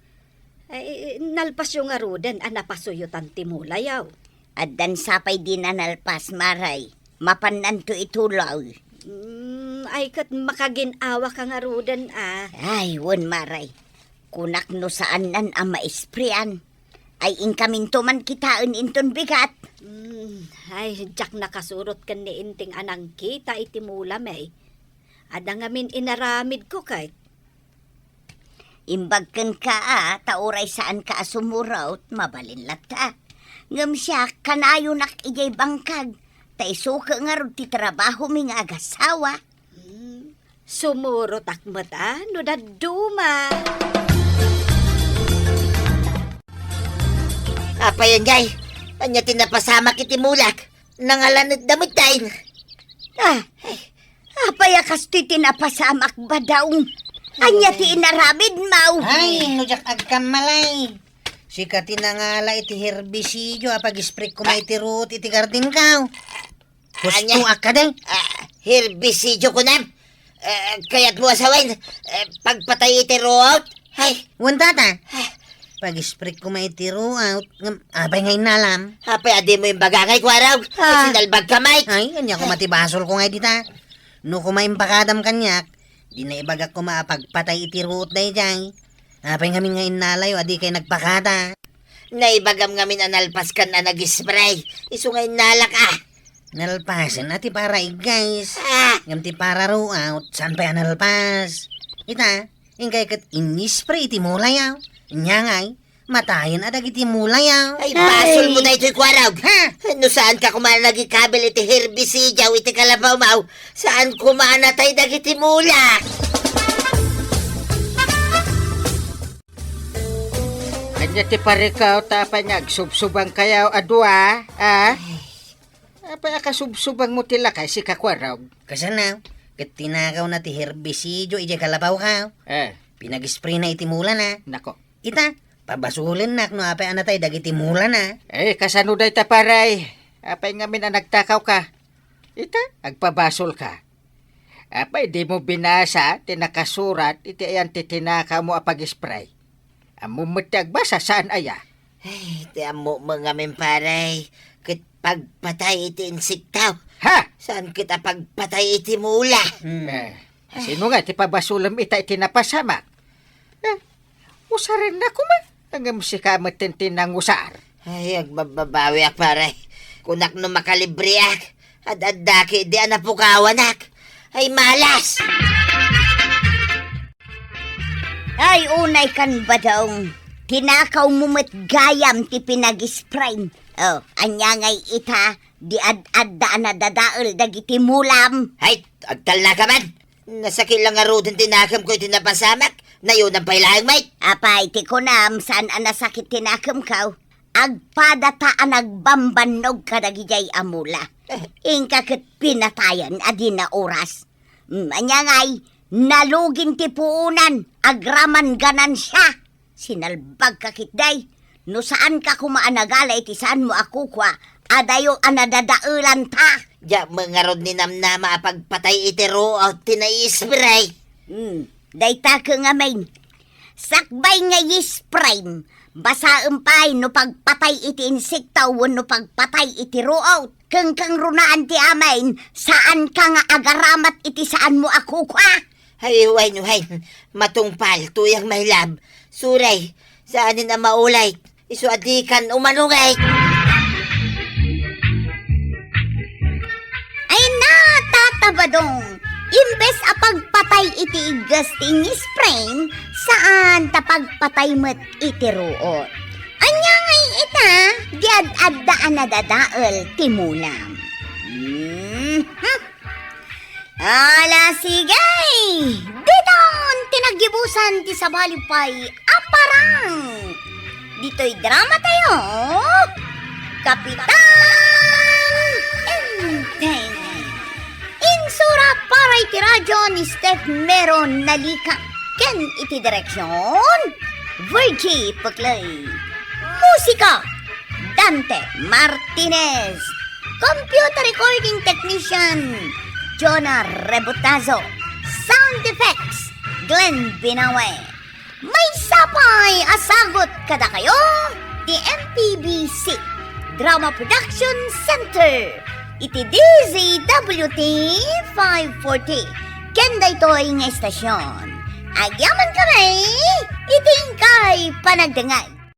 Ay, nalpasyo ngaruden a napasuyotan ti mulayo? Addan sapay di nanalpas, Mare. Mapannanto ituloy. Mm, ay, ket makagin-awaka ngaruden a. Ay, wen, Mare. Kunak no saannan a maisprean. Ay, inkaminto man kitaen inton bigat. Mm, ay, diak nakasurot ken ni Inting a nangkita iti mulam, eh. Adda ngamin inaramidko ket. Imbag kenka a, ta uray saanka a sumurot, mabalin latta. Ngem siak, kanayonak idiay bangkag, ta isu ket ngarud ti trabahomi nga agasawa. Hmm, sumurotak met a, no dadduma. Apay, Anjay? Ania ti napasamak iti mulak? Nangalanetda met tayo. Ah, ay, apay a kastoy ti napasamak, Badong? Ania ti inaramidmo? Ay, no diak agkammalay. Sika ti nangala iti herbicidio a pag-spray ko may tirut iti garden ka. Ania? Husto a kadi? Ah, herbicidio kunam? Eh, kayatmo a sawen, eh, pagpatay iti ruot? Hay. Wen, tata. Pag-spray ko may iti ruot, ngem apay nga innalam? Apay a dimo imbaga ngay, Kuarog? Ah. Ay, sinalbag ka, Mike. Ay, ania koma ti basol ko ngay dita. No koma impakadam kaniak, di naibagak koma a pagpatay iti ruot daydiay. Apay ngamin nga innalayo a di kay nagpakada? Naibagam ngamin a nalpaskan a nag-spray. Isu nga innalak, ah. Nalpasen a ti para iggays. Ah! Ngem ti para ruot, saan pay a nalpas? Ita, inkay ket in-spray iti mulayaw. Nya ngay, matayen a dagiti mulayaw. Ay, basol mo daytoy, Kuarog. Ha? No saan ka koma nagikabil iti herbicidio iti kalabaw maw, saan koma natay dagiti mula? Ania ti parikaw ta apay nga agsubsubang kayaw a dua, ah? Ay. Apay a kasubsubang mo ti lakay, sika Kuarog? Kasano? Ket tinakaw na ti herbicidio idiay kalabaw ka. Eh. Pinag-spray na iti mula na. Nako. Ita, pabasolennak no apay a natay dagiti mula na. Eh, kasano dayta, paray? Apay ngamin a nagtakaw ka? Ita, agpabasol ka. Apay, di mo binasa ti nakasurat iti ayan ti tinakaw mo a pag-spray? Ammo met ti agbasa, saan aya? Ay, ti ammo mo ngamin, paray, ket pagpatay iti insekto. Ha? Saan ket a pagpatay iti mula? Hmm. Eh, sino nga ti pabasolem ita iti napasamak? Eh, usaren na koma. Ngem sika met ti nangusar. Ay, agbababawiak, paray. Kunak no makalibreak, ad-adda ketdi a napukawanak. Ay, malas! Ay, unay kan, Badong. Tinakaw mo met gayam ti pinag-spray. Oh, ania ngay ita, di ad-adda a nadadael dagiti mulam. Ay, agtalna ka man. Nasakit lang ngaruden ti nakemko iti napasamak. Nayonam pay laeng, Mike. Apay, ti kunam, saan a nasakit ti nakemko? Agpadata a nagbambannog kadagidiay a mula. Eh. Inka ket pinatayan a di naoras. Mm, ania ngay, nalugin ti puonan, agraman ganansia. Sinalbagka ketdi. No saanka koma a nagala iti saanmo a kukua, adayo a nadadaelanta. Diak met ngarud ninamnama a pagpatay iti ruot ti naispray. Hmm, dayta ket ngamin. Sakbay nga isprayem, basaem pay no pagpatay iti insekto wenno pagpatay iti ruot. Kengkeng runaan ti amin, saanka nga agaramat iti saanmo a kukua. Ay, wen, wen. Matungpal, tuyang my love. Suray, saanen a maulay. Isu a dikan umanungay. Ay, natatabadong. Imbes a pagpatay iti igges ti ingisprayem, saan ta pagpatay met iti ruot. Ania ngay ita, di ad-adda a nadadael ti mulam. Hmm. Ala, sige! Diton ti naggibusan ti sabali pay a parang. Ditoy drama tayo, Kapitan Enteng. Insura para iti radyo ni Steph Mero Nalika. ken iti direksion, Virgie Puclay. Musika, Dante Martinez. Computer recording technician, Jonah Rebutazo. Sound effects, Glenn Binawe. Maysa pay a sagut kadakayo ti M P B C Drama Production Center iti D Z W T five forty. Ken daytoy nga estasion, agyaman kami iti inkay panagdengngeg.